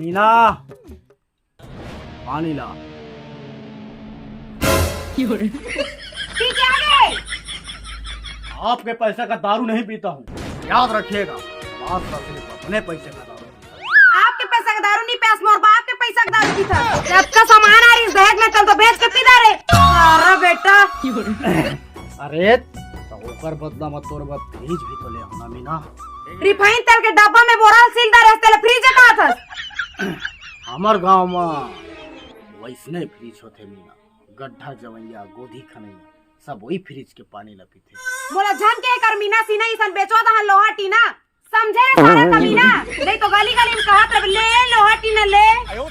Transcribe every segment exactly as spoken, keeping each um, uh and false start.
मीना, पानी ला। पी के आ गए। आपके पैसे का दारू नहीं पीता हूँ, याद रखिएगा। आपका सिर्फ अपने पैसे का दारू। आपके पैसा का दारू नहीं प्यास, मोर बाप के पैसा का दारू पीता। जब का सामान आ रही दहेज में, तब तो बेच के पी डारे। सारा बेटा। अरे, तो ओकर बदला में तोर बर फ्रिज भी तो ले होना मीना। रिफाइन तेल के डब्बा में बोराल सील डारे, तेल फ्रिज का था। हमर गांव में वैसने फ्रिज होथे मीना, गड्ढा जवैया, गोधी खनैया, सब वही फ्रिज के पानी ला पीथे। मोला झन के कर मीना सीना इसन बेचो दहन लोहा टीना, समझे रे सारा कमीना? नहीं तो गली गली में कहत रहे, "ले लोहा टीना ले।" ये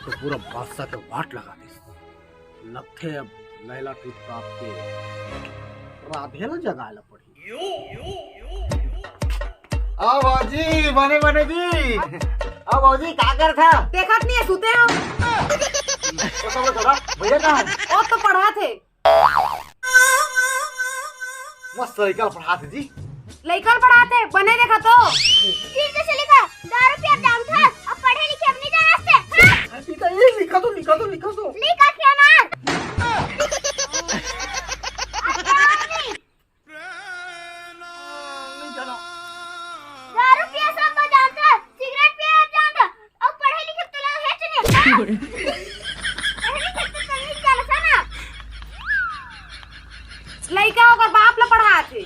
तो पूरा बादशाह के वाट लगा दिस। लगथे अब लैला टूट टाप के राधे ला जगाए ला पड़ही। आ भौजी, बने बने जी। आ भौजी, का करत हा? देखत नहीं है, सुते हो। ओ सब थोड़ा भैया कहाँ है? ओ तो पढ़ा थे। मस्त लइका ल पढ़ात हे जी। लइका ल पढ़ात हे, बने देखा तो। तीर जैसे लिखा, दारू पियब जानथस, अब पढ़े लिखे अब नहीं जानस ते। हाँ? अभी तो ये लिखा तो, लिखा तो, लिखा तो। लिखा क्या ना? नहीं जाना। दारू पिया सब जानथस, सिगरेट पिया जानथस, अउ पढ़े लिखे तोला हेच नहीं। पढ़े लिखे तो तमीज जानस ना। लइका ओकर बाप ला पढ़ात हे।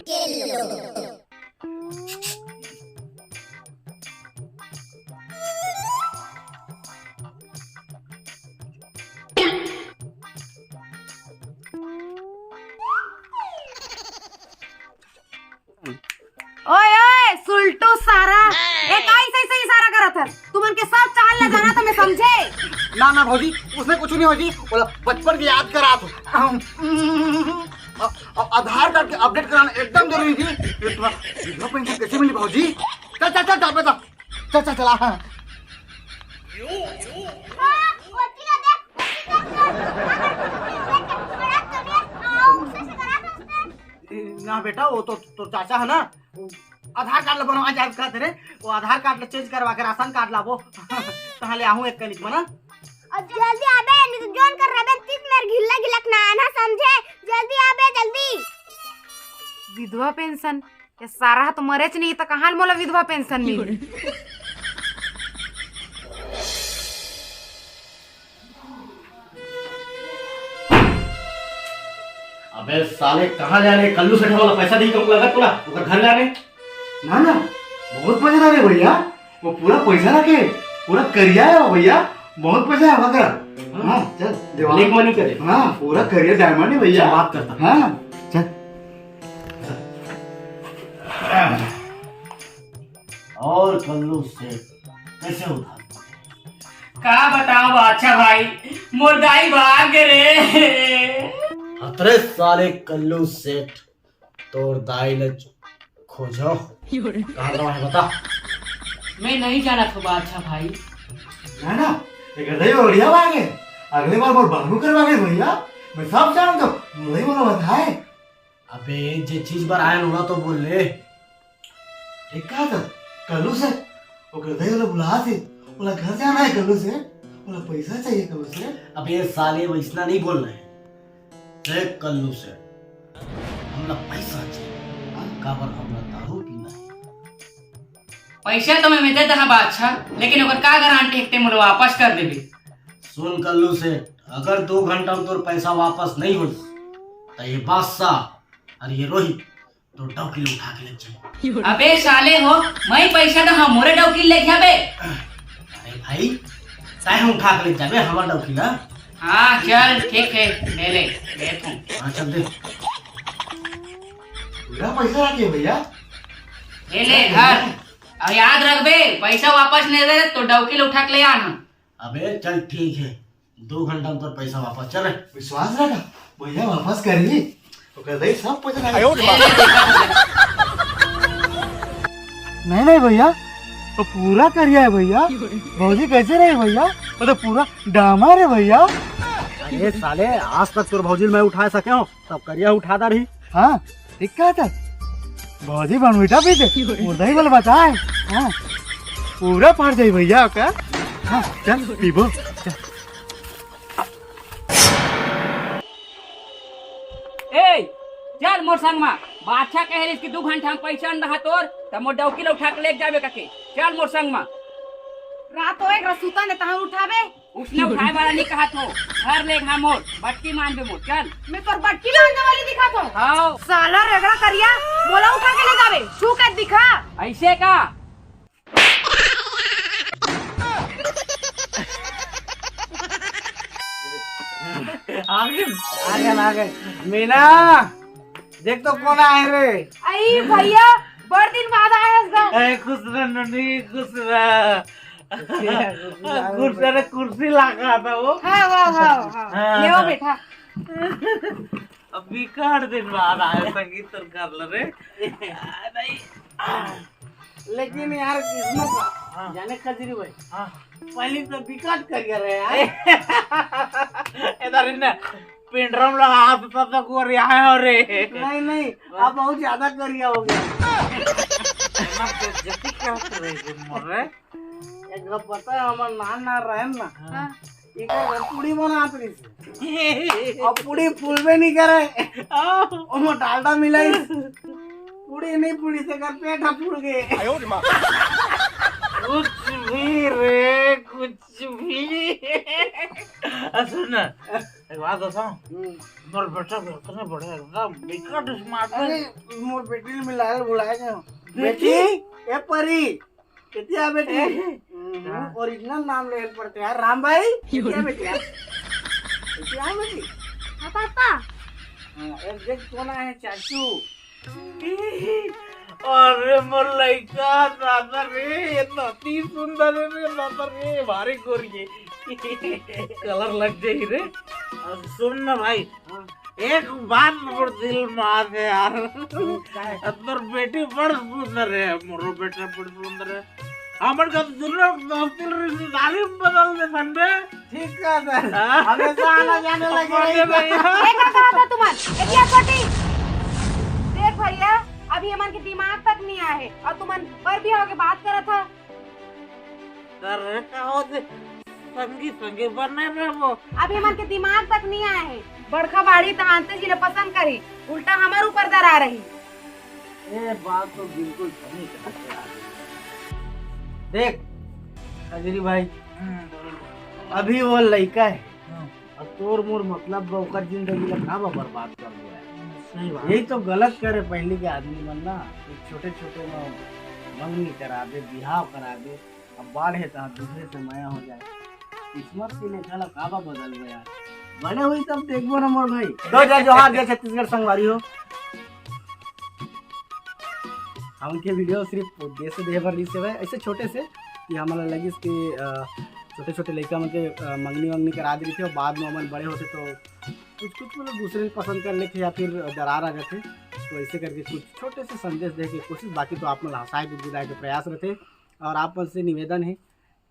ओए, ओए, सुल्टू सारा, ए, का ऐसे, ऐसे इशारा करत हस? तुमन के सब चाल ला जाना तो मैं समझे। ना, ना भौजी, उसने कुछ नहीं हो जी, बोला बचपन की याद करा तू। अ-, अ-, आधार कार्ड के अपडेट कराना एकदम जरूरी थी। ये तुम्हारा विधवा पेंशन कैसे मिली भौजी? चल, चल, चल, चल, बेटा, चल, चल, चला, हाँ। हाँ, वो तीन देख, वो तीन देख, अगर तुम बड़ा तबीयत, आ, उसे से करा था उसने। ना बेटा, वो तो, तो चाचा है ना, वो आधार कार्ड ला बनवा जाए कहते रे, वो आधार कार्ड ला चेंज करवा के राशन कार्ड लाबो। तहाँ ले आहूँ एक कनिक मना। अब जल्दी आबे, नहीं तो जोन कर रबे, तीस मेर घिल्ला घिलक ना आना, समझे? जल्दी आबे, जल्दी। विधवा पेंशन, ये सारा तो मरेच नहीं, तो कहाँ मोला विधवा पेंशन मिली? अबे साले, कहाँ जाने कल्लू सेठ वाला पैसा दी तुमको लगा तोला ओकर घर जाने। ना ना, बहुत पैसा था रे भैया, वो पूरा पैसा रखे, पूरा करिया है वो भैया, बहुत पैसा है वहाँ का। हाँ, चल देवा। ब्लैक मनी करे। हाँ, पूरा करिया डायमंड है भैया। चल, बात करता। हाँ, चल। और कल्लू सेठ कैसे उधार? का बताओ बादशाह भाई, मोर दाई भाग गे रे। हतरे साले कल्लू सेठ, तोर दाई ल खोजो। कहाँ गवा है बता। मैं नहीं जाना था बादशाह भाई। ना ना, एक दाई बढ़िया भागे। अगले बार मोर बाबू करवा गए भैया, मैं सब जानता हूँ, मोर दाई मोला बताए। अबे जे चीज बर आए ओला तो बोल ले। ठीक कहा था कल्लू से, ओकर दाई ओला बुलात हे, ओला घर जाना है कल्लू से, ओला पैसा चाहिए कल्लू से। अबे साले वैसना नहीं बोलना है। देख कल्लू से, हमला पैसा चाहिए, काबर हमला दारू पीना है। पैसा तो मैं, मैं दे दहा बादशाह, लेकिन ओकर का गारंटी है कि ते मोला वापस कर देबे? सुन कल्लू से, अगर दो घंटा में तोर पैसा वापस नहीं होई, तो ये बादशाह और ये रोहित तो डौकी उठा के ले जाए। अबे साले हो, मैं पैसा तो हम मोरे डौकी ले जाबे। अरे भाई, तैं हम उठा के ले जाबे, हमार डौकी ना। हाँ चल ठीक है, ले ले, ले तू। हाँ चल दे। पूरा पैसा रखे भैया। ले ले घर। अब याद रखबे, पैसा वापस नहीं दे तो डौकी ले उठा के ले आना। अबे चल ठीक है, दो घंटा में तोर पैसा वापस। चल। विश्वास रखा, भैया वापस करिए। ओकर दे सब पैसा। नहीं नहीं भैया, वो पूरा करिया है भैया। भौजी कैसे रहे भैया? वो तो पूरा डामर है भैया। अरे साले, आज तक तोर भौजी मैं उठा सके हूँ, तब करिया उठा दा रही। हाँ, ठीक कहा था। भौजी बनवीटा पीते, उधर ही बोल बताए। हाँ। पूरा फाड़ जाई भैया का। हाँ, चल पीबो, चल। ए, चल मोर संग मा। बादशाह कहे रहिस कि दू घंटा में पैसा न रहा तोर, त मोर डौकी ल उठा के लेके जाबे कके। चल मोर संग मा। रात होए, एकरा सुता ने तहाँ उठाबे। उसने उठाए वाला नहीं कहा थो, घर ले घा मोर, बट्टी मान दे मोर, चल। मैं तोर बट्टी मारने वाली दिखा थो। हाँ। साला रेगड़ा करिया, मोला उठा के ले जाबे, छू के दिखा। ऐसे का? आगे, आगे, आगे। मीना, देख तो कौन आए रे। आई भैया, बड़ दिन बाद आए हस गा। ए, खुश रह ननी, खुश रह। खुश रह, कुर्सी लागा था वो। हाँ, हाँ, हाँ, हाँ। हाँ, ले आओ हाँ। बेटा। अब बिकट दिन बाद आए संगीत तो कर ले रे। आ, नहीं। लेकिन यार, किस्मत बा। हाँ। जाने खजरी भाई, हाँ। पहली तो बिकट करिया रहे यार। इधर इन्हें पिंडरम लगा हाथ तब तक वो रिहा है और रे। नहीं, नहीं, अब बहुत ज्यादा करिया हो गया। इतना बेइज्जती करत रहे तुम मोर रे। एक बार पता है, हमार नान ना रहे ना। हाँ। इकर घर पूड़ी बनात रहिस। अब पूड़ी फूलबे नहीं करे। ओमा डालडा मिलाइस। पूड़ी नहीं फूलिस, एकर पेट ह फूल गे। कुछ भी रे, कुछ भी। आ, सुन ना, एक बात बताऊं? हम्म। मोर बेटा भी उतने बड़े, एकदम बिकट smart है। अरे, मोर बेटी ले मिलाए ल भुलाए गए। बेटी? बेटी, ए परी, केतिया बेटी? ए? हम्म, हाँ। Original नाम ले पड़ते यार, राम भाई। केतिया बेटी यार? केतिया बेटी? हाँ, पापा। हाँ, एक देख कौन आए हैं, चाचू। अरे मोर लइका, दादा रे, ये तो अति सुंदर है रे, दादा रे, भारी गोरी है। Colour लग जाई रे। अब सुन ना भाई, हाँ। एक बात मोर दिल मा आथे यार। का है? तोर बेटी बड़ सुंदर है, मोरो बेटा बड़ सुंदर है। हमन का दुनो दोस्ती रिश्तेदारी में बदल दे सन बे। ठीक कहा सर। हाँ? हमेशा आना जाने लगे रही। ए, का कहा था तुमन? ए, क्या छोटी? देख भैया, अभी हमन के दिमाग तक नहीं आए और तुमन पर भी होके बात करत था। कर का होथे? संगी संगी बने रहबो। अभी हमन के दिमाग तक नहीं आए हे। बड़का बाड़ी त आंते जी ले पसंद करी, उल्टा हमर ऊपर दरा रही। ए बात तो बिल्कुल सही कहा यार। देख खजरी भाई, हम्म, बोल। अभी वो लइका है, हम्म। अब तोर मोर मतलब बा, ओकर जिंदगी ला का बा बर्बाद कर दे यार। सही बात। यही तो गलत करे पहली के आदमी मन ना, कि छोटे छोटे में मंगनी करा दे, बिहाव करा दे, अब बाढ़ है तो दूसरे से मया हो जाए। किस्मत के लेखा ला का बा बदल गया यार। बड़े हुई तब देखबो ना मोर भाई। दो जय जोहार, जय छत्तीसगढ़ संगवारी हो। हमन के video सिर्फ उद्देश्य दे बर रिहिस हवय, ऐसे छोटे से कि हमन ला लगिस कि, अ, छोटे-छोटे लइका मन के, अ, मंगनी-वंगनी करा दे रहिथे, बाद में ओमन बड़े होथे तो कुछ-कुछ मतलब दूसरे पसंद कर लेथे या फिर दरार आ जाथे। तो ऐसे करके कुछ छोटे से संदेश दे के कोशिश, बाकी तो आप मन ला हंसाए गुदगुदाए के प्रयास रहिथे। और आप मन से निवेदन है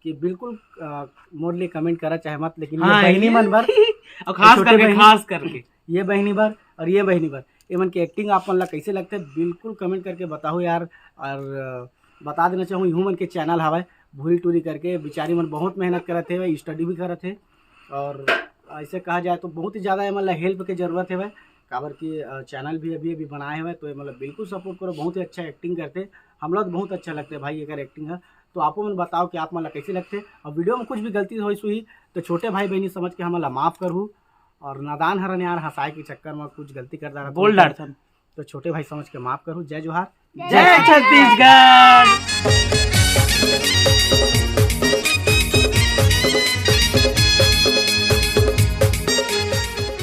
कि बिल्कुल, अ, मोर लिए comment करा चाहे मत, लेकिन ये हाँ, बहिनी ये मन बर, और खास छोटे करके, बहिनी, खास करके। ये बहिनी बर और ये बहिनी बर, ये मन के acting आप मन ला कैसे लगथे, बिल्कुल comment करके बताओ यार। और, अ, बता देना चाहूँ, इहू मन के channel हवय भूरी टूरी करके, बिचारी मन बहुत मेहनत करत हे, study भी करत हे। और ऐसे कहा जाए तो बहुत ही ज़्यादा ये मन ला help के जरूरत हवय, काबर कि, अ, channel भी अभी अभी बनाए हवय, तो ये मन ला बिल्कुल support करो। बहुत ही अच्छा acting करथे, हमला तो बहुत अच्छा लगथे भाई एकर acting ह। तो आपो मन बताओ कि आप मन ला कैसे लगथे, और video में कुछ भी गलती होइस होही तो छोटे भाई बहिनी समझ के हमन ला माफ करहू, और नादान हरन यार, हंसाए के चक्कर में कुछ गलती कर डारत बोल हन। डारथन। तो छोटे भाई समझ के माफ करहू। जय जोहार। जय छत्तीसगढ़।